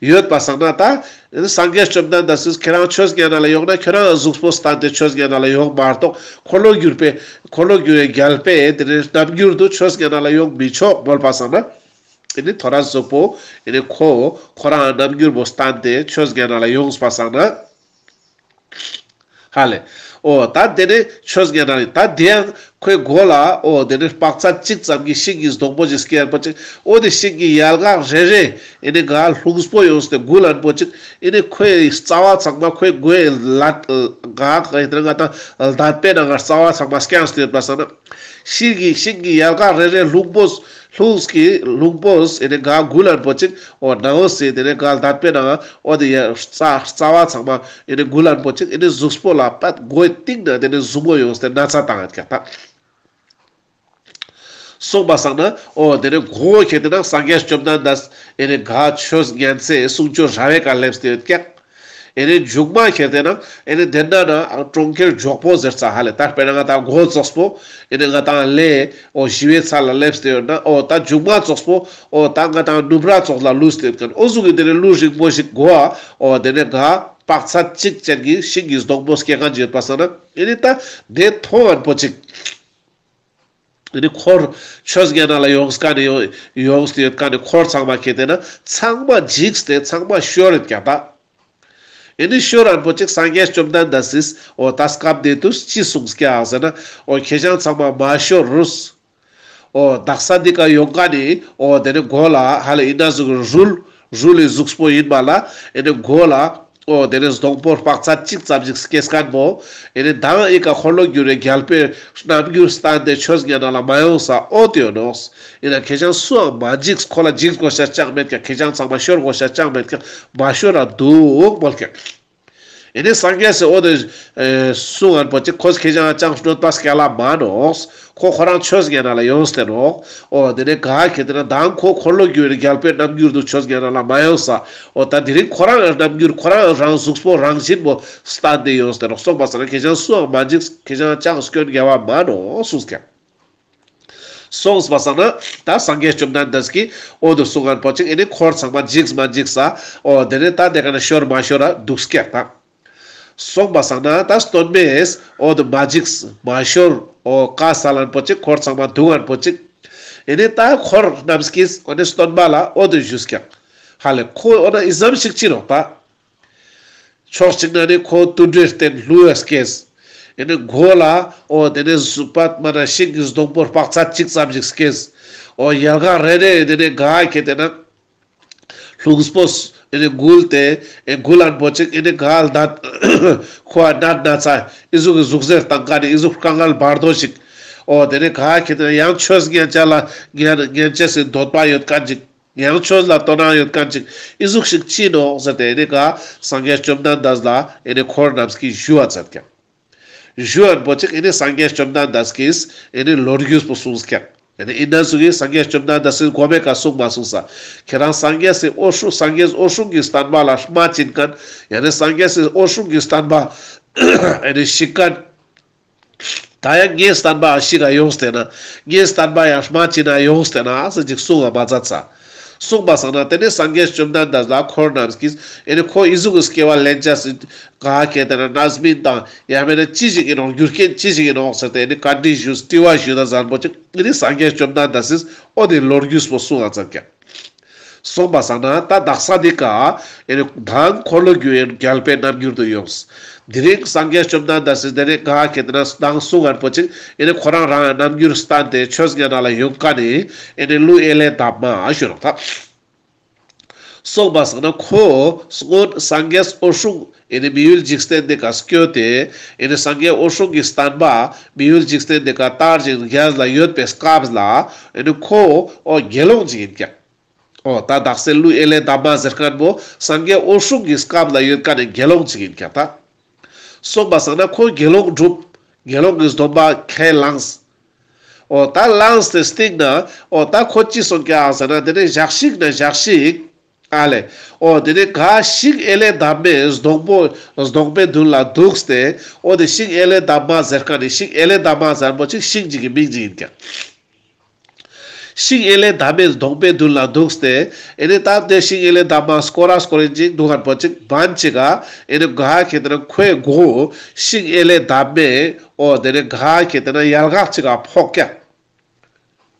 ཡོད་པ་སང་ན་ད་སངས་རྒྱས་བཅོམ་ལྡན་འདས་སིས་ཁྱེ་རང་ཆོས་ཉན་ན་ལ་ཡོང་ན་ཁྱེ་རང་གཟུགས་པོ་སྟན་ཏེ་ཆོས་ཉན་ན་ལ་ཡོང་མ་གཏོགས་འཁོར་ལོ་བསྒྱུར་པའི་འཁོར་ལོ་བསྒྱུར་བའི་རྒྱལ་པོས་དེ་ནས་རྣམ་འགྱུར་དུ་ཆོས་ཉན་ན་ལ་ཡོང་མི་ཆོག་མོལ་པ་སང་ན། ཨེ་ནི་ཐོ་རས་གཟུགས་པོ་ཨེ་ནི་ཁོ་ཁོ་རང་རྣམ་འགྱུར་པོ་སྟན་ཏེ་ཆོས་ཉན་ན་ལ་ཡོངས་པ་སང་ན། ཧ་ལེ། འོ་ད་དེ་ནས་ཆོས་ཉན་ན་ད་དེ་ཡང་ཁོའི་མགོ་ལ་འོ་དེ་ནས་དཔག་ཚད་གཅིག་ཙམ་གྱི་ཤིང་གི་སྡོང་པོ་ཞིག་སྐྱེས་པོ་ཅིག་འོ་དེ་ཤིང་གི་ཡལ་ག་རེ་རེ་ཨེ་ནི་ག་ལྷུགས་པོ་ཡོངས་ཏེ་འགུལ་ལན་པོ་ཅིག་ཨེ་ནི་ཁོའི་རྩ་བ་ཚང་མ་ཁོའི་མགོའི་ལ་ག་ག་ཡིན་ན་ང་ཏང་ལྡད་པའི་ནང་ང་རྩ་བ་ཚང་མ་སྐྱངས་ཏེ་ཡོད་པ་སང་ན། ཤིང་གི་ཤིང་གི་ཡལ་ག་རེ་རེ་ལྷུག་པོ་ལྷུགས་ཀྱི་ལྷུག་པོ་ཨེ་ནི་ག་འགུལ་ལན་པོ་ཅིག་འོ་ནའོ་སེ་དེ་ནས་ག་ལྡད་པའི་ནང་འོ་དེ་ཡ་རྩ་རྩ་བ་ཚང་མ་ཨེ་ནི་འགུལ་ལན་པོ་ཅིག་ཨེ་ནི་གཟུགས་པོ་ལ་པད་མགོའི་གཏིང་ན་དེ་ནས་ཟུག་མོ་ཡོངས་ཏེ་ན་ཚ་བཏང་ཡོད་ཀྱག་ད། སོང་པ་སང་ན་འོ་དེ་ནས་མགོ་བོ་ཁྱེར་ཏེ་ན་སངས་རྒྱས་བཅོམ་ལྡན་འདས་ཨེ་ནི་ག་ཆོས་ཉན་སའི་གསུང་ཆོས་ར་བའི་ཀ་སླེབས་ཏེ་ཡོད་ཀྱག་ཨེ་ནི་མཇུག་མ་ཁྱེར་ཏེ་ན་ཨེ་ནི་དེ་ན་ན་གྲོང་ཁྱེར་འཇོག་པོ་ཟེར་ས་ཧ་ལེ་ད་དཔེར་ན་ང་ཏང་མགོ་ཙོགས་པོ་ཨེ་ནི་ང་ཏང་ལས་འོ་ཞི་བའི་ཚལ་ལ་སླེབས་ཏེ་ཡོད་ན་འོ་ད་མཇུག་མ་ཙོགས་པོ་འོ་ད་ང་ཏང་ནུབ་ར་ཙོགས་ལ་ལུས་ཏེ་ཡོད་མཁན་འོ་ཟུག་གི་དེ་ནས་ལུས་རིང་པོ་ཞིག་མགོ་བ་འོ་དེ་ནས་ག་དཔག་ཚད་གཅིག་ཅན་གྱི་ཤིང་གི་སྡོང་པོ་སྐྱེ་མཁན་ཅིག་ཡོད་པ་སང་ན་ཨེ་ནི་ད་དེ་མཐོང་ངན་པོ་ཅིག་ཨེ་ནི་འཁོར་ཆོས་ཉན་ན་ལ་ཡོངས་ཀ་ནི་ཡོ་ཡོངས་ཏེ་ཡོད་ཀ་ནི་འཁོར་ཚང་མ་ཁྱེར་ཏེ་ན་ཚང་མ་འཇིགས་ཏེ་ཚང་མ་ཤོར་རེད་ཀྱག་ད། ཨེ་ནི་ཤོར་རན་པོ་ཅིག་སངས་རྒྱས་བཅོམ་ལྡན་འདས་སིས་འོ་ད་སྐབས་དེ་དུས་ཅི་གསུངས་ཀྱག་ཟེར་ན་འོ་ཁྱེ་ཞང་ཚང་མ་མ་ཤོར་རུས། འོ་དག་ས་འདི་ཀ་ཡོང་ཀ་ནི་འོ་དེ་ནི་མགོ་ལ་ཧ་ལེ་ཨི་ན་ཟུག་རུལ་རུལ་ལི་གཟུགས་པོ་ཡིན་པ་ལ་ཨེ་ནི་མགོ་ལ་འོ་དེ་ནི་སྡོང་པོ་དཔག་ཚད་གཅིག་ཙམ་ཞིག་སྐྱེས་མཁན་པོ་ཨེ་ནི་མདང་ཨི་ཀ་འཁོར་ལོ་བསྒྱུར་བའི་རྒྱལ་པོའི་རྣམ་འགྱུར་སྟན་ཏེ་ཆོས་ཉན་ན་ལ་མ་ཡོང་ས་འོ་དེ་ཡོད་ནོག་ཨིན་ན་ཁྱེ་ཞང་སུའང་མ་འཇིགས། ཁོ་ལ་འཇིགས་དགོས་ཤ་ཅང་མེད་ཀྱག་ཁྱེ་ཞང་ཚང་མ་ཤོར་དགོས་ཤ་ཅང་མེད་ཀྱག་མ་ཤོར་ར་འདུག་མོལ་ཀྱག་ཨེ་ནི་སངས་རྒྱས་སི་འོ་དེ་གསུང་ངན་པོ་ཅིག་ཁོས་ཁྱེ་ཞང་ཅང་གནོད་པ་སྐྱལ་ལ་མ་ནོག་ཁོ་ཁོ་རང་ཆོས་ཉན་ན་ལ་ཡོངས་ཏེ་ནོག་འོ་དེ་ནས་ག་ཁྱེར་ཏེ་ན་མདང་ཁོ་འཁོར་ལོ་བསྒྱུར་བའི་རྒྱལ་པོའི་རྣམ་འགྱུར་དུ་ཆོས་ཉན་ན་ལ་མ་ཡོངས་ས་འོ་ད་དེ་རིང་ཁོ་རང་རྣམ་འགྱུར་ཁོ་རང་རང་གཟུགས་པོ་རང་བཞིན་པོ་སྟན་ཏེ་ཡོངས་ཏེ་ནོག་སོང་པ་སང་ན་ཁྱེ་ཞང་སུའང་མ་འཇིགས། ཁྱེ་ཞང་ཅང་སྐྱོན་འགེལ་བ་མ་ནོག་གསུངས་ཀྱག་སོང་པ་སང་ན་ད་སངས་རྒྱས་བཅོམ་ལྡན་འདས་ཀྱིས་འོ་དེ་གསུང་ངན་པོ་ཅིག་ཨེ་ནི་འཁོར་ཚང་མ་འཇིགས་མ་འཇིགས་ས་འོ་དེ་ནས་ད་དེ་ཀ་ནས་ཤོར་མ་ཤོར་ར་འདུག་ཀྱག་ད། སོང་པ་སང་ན་ད་སྟོན་པས་འོ་དེ་མ་འཇིགས་མ་ཤོར་འོ་ཀ་ས་ལན་པོ་ཅིག་འཁོར་ཚང་མ་འདུག་ངན་པོ་ཅིག་ཨེ་ནི་ད་འཁོར་རྣམས་ཀྱིས་འོ་ནི་སྟོན་པ་ལ་འོ་དེ་ཞུས་ཀྱག་ཧ་ལེ་ཁོ་འོ་ན་ཨི་ཙམ་ཞིག་ཅི་ནོག་ད། ཕྱོགས་གཅིག་ན་ནི་ཁོ་དུད་འགྲོའི་རྟེན་ཀླུ་ཡ་སྐྱེས། ཨེ་ནི་མགོ་ལ་འོ་དེ་ནས་གཟུགས་པོ་མ་ན་ཤིང་གི་སྡོང་པོ་དཔག་ཚད་གཅིག་ཙམ་ཞིག་སྐྱེས། འོ་ཡལ་ག་རེ་རེ་དེ་ནས་ག་ཁྱེར་ཏེ་ན་ལྷུགས་པོ་ཨེ་ནི་འགུལ་ཏེ་ཨེ་འགུལ་ལན་པོ་ཅིག་ཨེ་ནི་ག་ལྡད་ཁོ་ཨ་ནད་ན་ཚ་ཨི་ཟུག་གི་ཟུག་གཟེར་བཏང་ཀ་ནི་ཨི་ཟུག་དཀའ་ངལ་བར་དོ་ཞིག་འོ་དེ་ནས་ག་ཁྱེར་ཏེ་ན་ཡང་ཆོས་ཉན་ཆ་ལ་ཉན་ཉན་ཆ་སི་འདོད་པ་ཡོད་མཁན་ཅིག་ཡང་ཆོས་ལ་དོ་སྣང་ཡོད་མཁན་ཅིག་ཨི་ཟུག་ཞིག་ཅི་ནོག་ཟེར་ཏེ་ཨེ་ནི་ག་སངས་རྒྱས་བཅོམ་ལྡན་འདས་ལ་ཨེ་ནི་འཁོར་རྣམས་ཀྱིས་ཞུ་བ་མཛད་ཀྱག་ཞུ་ངན་པོ་ཅིག་ཨེ་ནི་སངས་རྒྱས་བཅོམ་ལྡན་འདས་ཀྱིས་ཨེ་ནི་ལོ་རྒྱུས་པོ་གསུངས་ཀྱག་ཨེ་ནི་ཨི་ན་ཟུག་གི་སངས་རྒྱས་བཅོམ་ལྡན་འདས་སི་གོ་མའི་ཀ་གསུངས་མ་གསུངས་ས། ཁྱེ་རང་སངས་རྒྱས་སི་འོད་སྲུང་སངས་རྒྱས་འོད་སྲུང་གི་བསྟན་པ་ལ་རྨ་བྱིན་མཁན། ཡང་ན་སངས་རྒྱས་སི་འོད་སྲུང་གི་བསྟན་པ་ཨེ་ནི་བཤིག་མཁན། ད་ཡང་ངའི་བསྟན་པ་ཞིག་ག་ཡོངས་ཏེ་ན། ངའི་བསྟན་པ་ཡང་རྨ་བྱིན་ན་ཡོངས་ཏེ་ན་ཟེར་ཅིག་གསུང་བ་མ་མཛད་ས། གསུངས་པ་སང་ན་དེ་ནས་སངས་རྒྱས་བཅོམ་ལྡན་འདས་ལ་འཁོར་རྣམས་ཀྱིས་ཨེ་ནི་ཁོ་ཨི་ཟུག་གི་སྐྱེ་བ་ལེན་ཅེས་སི་ག་ཁྱེར་ཏེ་ན་རྣམ་སྨིན་དང་ཡང་མེད་ན་ཅི་ཞིག་ཨིན་ནོག་རྒྱུ་རྐྱེན་ཅི་ཞིག་ཨིན་ནོག་ཟེར་ཏེ་ཨེ་ནི་བཀའ་འདྲི་ཞུས་དྲི་བ་ཞུས་ན་ཟན་པོ་ཅིག་ཨེ་ནི་སངས་རྒྱས་བཅོམ་ལྡན་འདས་སིས་འོ་དེ་ལོ་རྒྱུས་པོ་གསུང་བ་མཛད་ཀྱག་སོང་པ་སང་ན་ད་དག་ས་འདི་ཀ་ཨེ་ནི་མདང་འཁོར་ལོ་བསྒྱུར་བའི་རྒྱལ་པོའི་རྣམ་འགྱུར་དུ་ཡོངས། དེ་རིང་སངས་རྒྱས་བཅོམ་ལྡན་འདས་སི་དེ་ནས་ག་ཁྱེར་ཏེ་ན་མདང་གསུང་ངན་པོ་ཅིག་ཨེ་ནི་ཁོ་རང་རང་རྣམ་འགྱུར་བསྟན་ཏེ་ཆོས་ཉན་ན་ལ་ཡོང་ཀ་ནི་ཨེ་ནི་ཀླུ་ཨེ་ལས་འདབ་མ་ཞུ་རོགས་ད། སོང་པ་སང་ན་ཁོ་སྔོན་སངས་རྒྱས་འོད་སྲུང་ཨེ་ནི་མི་ཡུལ་འཇིག་རྟེན་འདི་ཀ་སྐྱོད་དེ་ཨེ་ནི་སངས་རྒྱས་འོད་སྲུང་གི་བསྟན་པ་མི་ཡུལ་འཇིག་རྟེན་འདི་ཀ་དར་ཞིང་རྒྱས་ལ་ཡོད་པའི་སྐབས་ལ་ཨེ་ནི་ཁོ་འོ་དགེ་སློང་ཅིག་ཨིན་ཀྱག་འོ་ད་དག་ས་ཀླུ་ཨེ་ལེ་དྷརྨ་ཟེར་མཁན་པོ་སངས་རྒྱས་འོད་སྲུང་གི་སྐབས་ལ་ཡོད་མཁན་ནི་དགེ་སློང་ཅིག་ཡིན་ཀྱག་ད། སོང་པ་སང་ན་ཁོ་དགེ་སློང་སྒྲུབ། དགེ་སློང་གི་སྡོམ་པ་ཁས་བླངས། འོ་ད་བླངས་ཏེ་སྟིང་ན་འོ་ད་ཁོ་ཅི་སོང་ཀྱག་ཟེར་ན་དེ་ནས་ཞག་ཞིག་ན་ཞག་ཞིག་ཨ་ལེ། འོ་དེ་ནས་ག་ཤིང་ཨེ་ལེ་དྷརྨའི་སྡོང་པོ་སྡོང་པོའི་མདུན་ལ་འདུག་སྟེ། འོ་དེ་ཤིང་ཨེ་ལེ་དྷརྨ་ཟེར་མཁན་ནི་ཤིང་ཨེ་ལེ་དྷརྨ་ཟེར་མཁན་པོ་ཅིག་ཤིང་ཅིག་གི་མིང་ཅིག་ཡིན་ཀྱག་ཤིང་ཨེ་ལེ་དྷརྨའི་སྡོང་པོའི་མདུན་ལ་འདུག་སྟེ། ཨེ་ནི་ད་དེ་ཤིང་ཨེ་ལེ་དྷརྨ་སྐོར་ར་སྐོར་རིན་ཅིག་འདུག་མཁན་པོ་ཅིག་བན་ཅིག་ག་ཨེ་ནི་ག་ཁེ་ཏེ་ན་ཁོའི་མགོ་ཤིང་ཨེ་ལེ་དྷརྨའི་འོ་དེ་ནི་ག་ཁེ་ཏེ་ན་ཡལ་ག་ཅིག་ག་ཕོག་ཀྱག་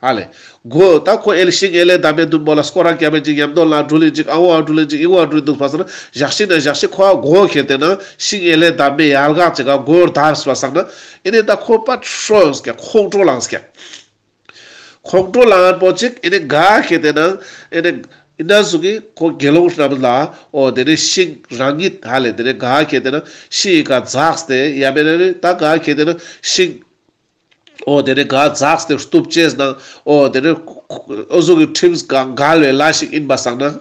ཨ་ལེ། མགོ་ད་ཁོ་ཨེ་ལེ་ཤིང་ཨེ་ལེ་དྷརྨའི་མདུན་པོ་ལ་སྐོར་ར་རྒྱབ་པ་ཅིག་ཡམ་དོ་ལ་འགྲུལ་ལིན་ཅིག་ཨ་བོ་ཨ་འགྲུལ་ལིན་ཅིག་ཨི་བོ་ཨ་འགྲུལ་འདུག་པ་སང་ན་ཞག་ཤིག་ན་ཞག་ཤིག་ཁོ་ཨ་མགོ་ཁེ་ཏེ་ན་ཤིང་ཨེ་ལེ་དྷརྨའི་ཡལ་ག་ཅིག་ག་མགོ་བརྡབས་པ་སང་ན་ཨེ་ནི་ད་ཁོ་པ་ཧྲོ་ཡོངས་ཀྱག་ཁོང་ཁྲོ་ལངས་ཀྱག་ཁོང་ཁྲོ་ལངས་པོ་ཅིག་ཨེ་ནི་ག་ཁེ་ཏེ་ན་ཨེ་ནི་ཨི་ན་ཟུག་གི་ཁོ་དགེ་སློང་རྣམས་ལ་འོ་དེ་ནི་ཤིང་རང་ཉིད་ཧ་ལེ་དེ་ནི་ག་ཁེ་ཏེ་ན་ཤིང་ཡི་ག་འཛེགས་ཏེ་ཡ་མེད་ན་ནི་ད་ག་ཁེ་ཏེ་ན་ཤིང་འོ་དེ་ནི་ག་འཛེགས་ཏེ་གཏུབ་ཅེས་ན་འོ་དེ་ནི་འོ་ཟུག་གི་ཁྲིམས་ག་འགལ་བའི་ལས་ཤིག་ཡིན་པ་སང་ན་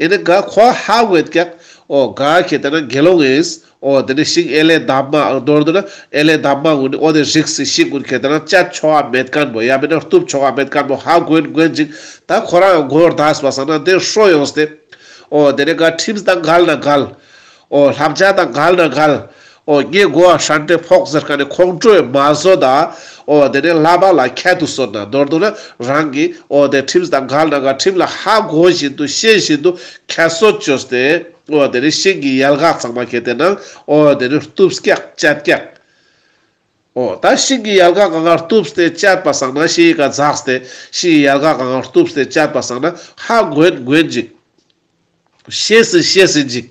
ཨེ་ནི་ག་ཁོ་ཧ་གོ་ཀྱག་འོ་ག་ཁེ་ཏེ་ན་དགེ་སློང་ཡིན། འོ་དེ་ནི་ཤིང་ཨེ་ལེ་དྷརྨ་མདོར་བསྡུ་ན་ཨེ་ལེ་དྷརྨ་གུན་ནི་འོ་དེ་རིགས་སི་ཤིང་གུན་ཁེ་ཏེ་ན་བཅད་ཆོག་ག་མེད་མཁན་པོ་ཡ་མེད་ན་གཏུབ་ཆོག་ག་མེད་མཁན་པོ་ཧ་གོ་གོ་ཅིག་ད་ཁོ་རང་མགོ་བརྡབས་པ་སང་ན་དེ་ཧྲོ་ཡོངས་ཏེ། འོ་དེ་ནི་ག་ཁྲིམས་དང་འགལ་ན་འགལ། འོ་བསླབ་བྱ་དང་འགལ་ན་འགལ། འོ་ངའི་མགོ་ཧྲན་ཏེ་ཕོག་ཟེར་མཁན་ནི་ཁོང་ཁྲོས་མ་བཟོད་ད། འོ་དེ་ནི་བསླབ་པ་ལ་ཁྱད་དུ་གསོད་ན་མདོར་བསྡུ་ན་རང་གི་འོ་དེ་ཁྲིམས་དང་འགལ་ན་ག་ཁྲིམས་ལ་ཧ་གོ་བཞིན་དུ་ཤེས་བཞིན་དུ་ཁྱད་གསོད་བཅོས་ཏེ། འོ་དེ་ནི་ཤིང་གི་ཡལ་ག་ཚང་མ་ཁེ་ཏེ་ན་འོ་དེ་ནི་གཏུབ་ཀྱག་བཅད་ཀྱག་འོ་ད་ཤིང་གི་ཡལ་ག་གང་ག་གཏུབས་ཏེ་བཅད་པ་སང་ན་ཤིང་ཡི་ག་འཛེགས་ཏེ་ཤིང་གི་ཡལ་ག་གང་ག་གཏུབས་ཏེ་བཅད་པ་སང་ན་ཧ་གོ་གོ་ཅིག་ཤེས་སི་ཤེས་སི་ཅིག་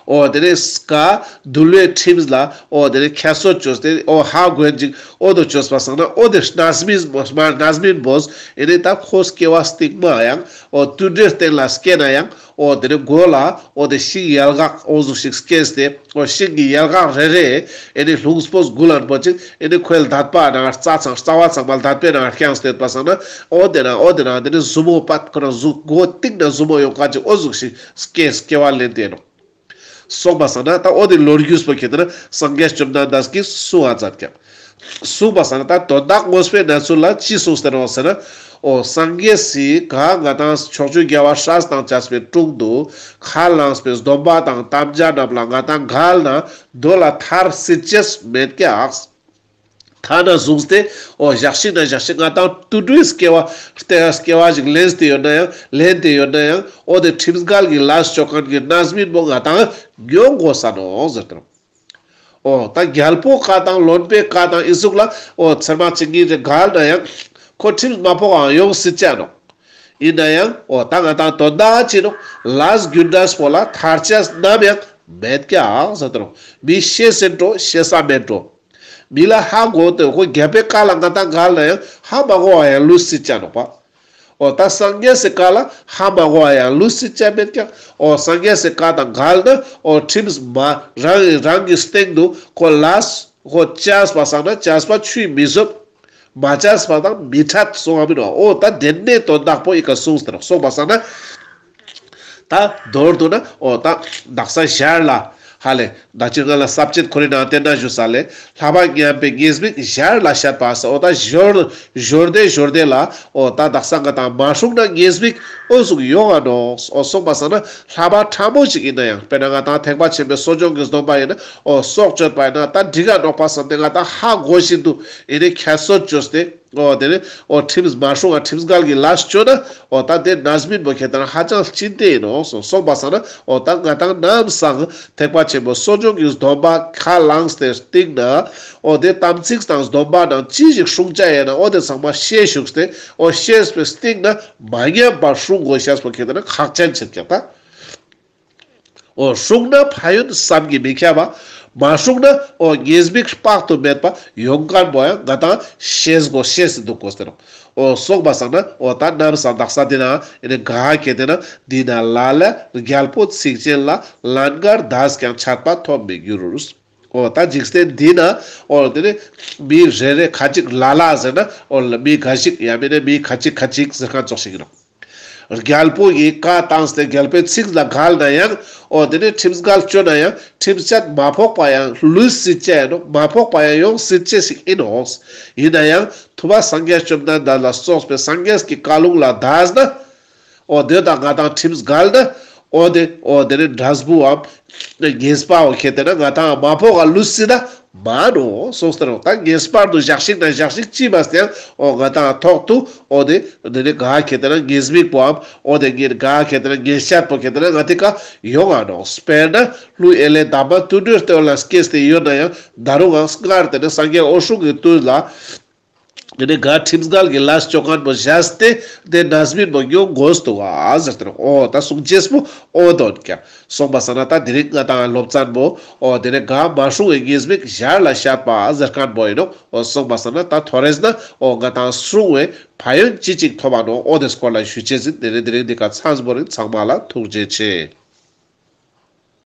འོ་དེ་ནི་ག་འདུལ་བའི་ཁྲིམས་ལ་འོ་དེ་ནི་ཁྱད་གསོད་བཅོས་ཏེ་འོ་ཧ་གོ་ཅིག་འོ་དོ་བཅོས་པ་སང་ན་འོ་དེ་རྣམ་སྨིན་མོ་རྣམ་སྨིན་པོས་ཨེ་ནི་ད་ཁོ་སྐྱེ་བ་སྟིང་མ་ཡང་འོ་དུད་འགྲོའི་སྟེང་ལ་སྐྱེ་ན་ཡང་འོ་དེ་ནི་མགོ་ལ་འོ་དེ་ཤིང་ཡལ་ག་འོ་ཟུག་ཤིག་སྐྱེས་ཏེ། འོ་ཤིང་གི་ཡལ་ག་རེ་རེ་ཨེ་ནི་ལྷུང་སྤོས་གུ་ལན་པོ་ཅིག་ཨེ་ནི་ཁོའི་ལྡད་པ་ནང་རྩ་ཚང་རྩ་བ་ཚང་མ་ལྡད་པའི་ནང་བརྐྱངས་ཏེ་ཡོད་པ་སང་ན་འོ་དེ་ན་འོ་དེ་ན་དེ་ནི་ཟུར་མོ་པད་ཁོ་ན་ཟུག་མགོ་གཏིང་ན་ཟུར་མོ་ཡོང་ཁ་ཅིག་འོ་ཟུག་ཤིག་སྐྱེ་སྐྱེ་བ་ལེན་ཏེ་ནོག་སོང་པ་སང་ན་ད་འོ་དེ་ལོ་རྒྱུས་པོ་ཁེ་ཏེ་ན་སངས་རྒྱས་བཅོམ་ལྡན་འདས་ཀྱིས་གསུང་བ་མཛད་ཀྱག་གསུངས་པ་སང་ན་ད་དོན་དག་དངོས་པོའི་གནས་ཚུལ་ལ་ཅི་གསུངས་ཏེ་ནོག་ཟེར་ན། འོ་སངས་རྒྱས་སི་ག་ང་དང་ཕྱོགས་བཅུའི་རྒྱལ་བ་སྲས་དང་བཅས་པའི་དྲུང་དུ་ཁས་བླངས་པའི་སྡོམ་པ་དང་དམ་བཅའ་རྣམས་ལ་ང་དང་འགལ་ན་དོ་ལ་ཐར་སྲིད་ཅེས་མེད་ཀྱག་ཐ་ན་བཟུང་སྟེ་འོ་ཞག་ཤིག་ན་ཞག་ཤིག་ང་དང་དུད་འགྲོའི་སྐྱེ་བ་སྟེ་སྐྱེ་བ་ཞིག་ལེན་ཏེ་ཡོད་ན་ཡང་ལེན་ཏེ་ཡོད་ན་ཡང་འོ་དེ་ཁྲིམས་འགལ་གྱི་ལས་བཅོ་མཁན་གྱི་རྣམ་སྨིན་པོ་ང་དང་མྱོང་དགོས་ས་ནོག་ཟེར་ཏེ་ནོག་འོ་ད་རྒྱལ་པོའི་བཀའ་དང་བློན་པོའི་བཀའ་དང་ཨི་ཟུག་ལ་འོ་ཚེར་མ་གཅིག་གཉིས་རེ་འགལ་ན་ཡང་ཁོ་ཁྲིམས་མ་ཕོག་ག་ཡོང་སྲིད་ཅ་ནོག་ཡིན་ན་ཡང་འོ་ད་ང་དང་དོན་དག་ཅི་ནོག་ལས་རྒྱུ་འབྲས་པོ་ལ་ཐར་ཅེས་ནམ་ཡང་མེད་ཀྱག་ཟེར་ཏེ་ནོག་མི་ཤེས་ཟིན་འགྲོ་ཤེས་ས་མེད་འགྲོ། མི་ལ་ཧ་གོ་སྟེ་ཁོ་རྒྱལ་པོའི་བཀའ་ལ་ང་དང་འགལ་ན་ཡང་ཧ་མ་གོ་བ་ཡང་ལུས་སྲིད་ཅ་ནོག་པ། འོ་ད་སངས་རྒྱས་སི་བཀའ་ལ་ཧ་མ་གོ་བ་ཡང་ལུས་སྲིད་ཅ་མེད་ཀྱག་འོ་སངས་རྒྱས་སི་བཀའ་དང་འགལ་ན་འོ་ཁྲིམས་མ་རང་རང་གི་སྟེང་དུ་ཁོ་ལས་ཁོ་བཅས་པ་སང་ན་བཅས་པ་ཆུད་མི་ཟོད། མ་བཅས་པ་དང་མི་འཕྲད་གསུངས་པ་མིན་ནོག་འོ་ད་དེ་ནས་དོན་དག་པོ་ཨི་ཀ་གསུངས་ཏེ་ནོག་གསུངས་པ་སང་ན། ད་མདོར་བསྡུ་ན་འོ་ད་དག་ས་ཞར་ལ་ཧ་ལེ་ད་ཅི་ང་ལ་ས་བཅད་ཁོ་རེ་ནང་བསྟན་ན་ཞུ་ས་ལེ། བསླབ་པ་ཉམས་པའི་ཉེས་དམིགས་ཞར་ལ་བཤད་པ་ཟེར། འོ་ད་ཞོར་ཞོར་དེ་ཞོར་དེ་ལ་འོ་ད་དག་ས་ང་དང་མ་སྲུང་ན་ཉེས་དམིགས་འོ་ཟུག་ཡོང་ང་ནོག་འོ་གསུངས་པ་སང་ན་བསླབ་པ་ཕྲ་མོ་ཞིག་ཡིན་ན་ཡང་དཔེར་ན་ང་དང་ཐེག་པ་ཆེན་པོའི་གསོ་སྦྱོང་གི་སྡོམ་པ་ཡིན་ན་འོ་སྲོག་གཅོད་པ་ཡིན་ན་ད་འགྲིག་ག་ནོག་པ་བསམ་སྟེ་ང་དང་ཧ་གོ་བཞིན་དུ་ཡིན་ནའི་ཁྱད་གསོད་བཅོས་ཏེ། འོ་དེ་ནི་འོ་ཁྲིམས་མ་སྲུང་བ་ཁྲིམས་འགལ་གྱི་ལས་བཅོ་ན་འོ་ད་དེ་རྣམ་སྨིན་པོ་ཁྱད་དང་ཧ་ཅང་ལྕི་ཏེ་ཡིན་ནོག་གསུངས་པ་སང་ན་འོ་ད་ང་དང་ནམ་སང་ཐེག་པ་ཆེན་པོ་གསོ་སྦྱོང་གི་སྡོམ་པ་ཁས་བླངས་ཏེ་སྟིང་ན་འོ་དེ་དམ་ཚིག་དང་སྡོམ་པ་ནང་ཅི་ཞིག་སྲུང་བྱ་ཡིན་ན་འོ་དེ་ཚང་མ་ཤེས་བཅུག་སྟེ་འོ་ཤེས་པའི་སྟིང་ན་མ་ཉམས་པར་སྲུང་དགོས་ཤེས་པོ་ཁྱད་དང་ཁག་ཅན་ཆེན་ཀྱག་ད། འོ་སྲུང་ན་ཕན་ཡོན་བསམ་གྱིས་མི་ཁྱབ་པ། མ་སྲུང་ན་འོ་ཉེས་དམིགས་དཔག་ཏུ་མེད་པ་ཡོང་མཁན་པོ་ཡང་ང་དང་ཤེས་དགོས་ཤེས་སུ་འདུག་དགོས་ཟེར་ནོག་འོ་གསུངས་པ་སང་ན་འོ་ད་ནམ་སང་དག་ས་འདི་ན་ཨེ་ནི་ག་ཁྱད་དེ་ན་འདི་ན་ལ་ལ་རྒྱལ་པོ་ཚིག་ཅན་ལ་ལན་འགར་འདས་ཀྱང་ཆད་པ་ཐོབ་མི་འགྱུར། འོ་ད་འཇིག་རྟེན་འདི་ན་འོ་དེ་ནི་མི་རེ་རེ་ཁ་ཅིག་ལ་ལ་ཟེར་ན་འོ་མི་ག་ཞིག་ཡང་མིན་ན་མི་ཁ་ཅིག་ཁ་ཅིག་ཟེར་མཁན་ཙོགས་ཤིག་ཡིན་ནོག་རྒྱལ་པོ་ཡི་བཀའ་བཏང་སྟེ་རྒྱལ་པོའི་ཚིག་ལ་འགལ་ན་ཡང་འོ་དེ་ནི་ཁྲིམས་འགལ་བཅོ་ན་ཡང་ཁྲིམས་ཆད་མ་ཕོག་པ་ཡང་ལུས་སྲིད་ཅེས་ཡིན་ནོག་མ་ཕོག་པ་ཡང་ཡོང་སྲིད་ཅེས་ཤིག་ཡིན་ནོག་ཡིན་ན་ཡང་ཐུབ་པ་སངས་རྒྱས་བཅོམ་ལྡན་འདས་ལ་སོགས་པའི་སངས་རྒྱས་ཀྱི་བཀའ་ལུང་ལ་འདས་ན། འོ་དེ་དང་ང་དང་ཁྲིམས་འགལ་ན། འོ་དེ་འོ་དེ་ནི་འབྲས་བུའམ་ཉེས་པའོ་ཁེ་ཏེ་ན་ང་དང་མ་ཕོག་ག་ལུས་སྲིད་ད་མ་ནོག་སོང་སྟེ་རོག་ད་ངེས་པར་དུ་ཞག་ཞིག་ན་ཞག་ཞིག་ཅི་བས་ཏེ་འོ་ང་དང་ཐོག་ཏུ་འོ་དེ་དེ་ནི་ག་ཁེ་ཏེ་ན་ཉེས་དམིགས་པོའམ་འོ་དེ་ངེས་ག་ཁེ་ཏེ་ན་ཉེས་ཆད་པོ་ཁེ་ཏེ་ན་ང་དེ་ཀ་ཡོང་ང་ནོག་དཔེར་ན་ཀླུ་ཨེ་ལས་འདབ་མ་དུད་འགྲོའི་སྟོད་ལ་སྐྱེས་ཏེ་ཡོད་ན་ཡང་ད་རུང་ང་སྔར་དེ་ནི་སངས་རྒྱས་འོད་སྲུང་གི་དུས་ལ། དེ་ནས་ག་ཁྲིམས་འགལ་གྱི་ལས་བཅོ་མཁན་པོ་བཞག་སྟེ་དེ་རྣམ་སྨིན་པོ་མྱོང་དགོས་འདུག་ག་ཟེར་ཏེ་འོ་ད་གསུང་ཅེས་པོ་འོ་དོན་ཀྱང་སོང་པ་སང་ན་ད་དེ་རིང་ང་དང་སློབ་ཚན་པོ་འོ་དེ་ནས་ག་མ་སྲུང་བའི་ཉེས་དམིགས་ཞར་ལ་བཤད་པ་ཟེར་མཁན་པོ་ཡིན་ནོག་འོ་སོང་པ་སང་ན་ད་ཐོ་རེས་ན་འོ་ང་དང་སྲུང་བའི་ཕན་ཡོན་ཅི་ཅིག་ཐོབ་པ་ནོག་འོ་དེ་སྐོར་ལ་ཞུ་ཅེས་ཡིན། དེ་ནས་དེ་རིང་འདི་ཀ་ཚང་པོ་རིང་ཚང་མ་ལ་ཐུགས་རྗེ་ཆེ།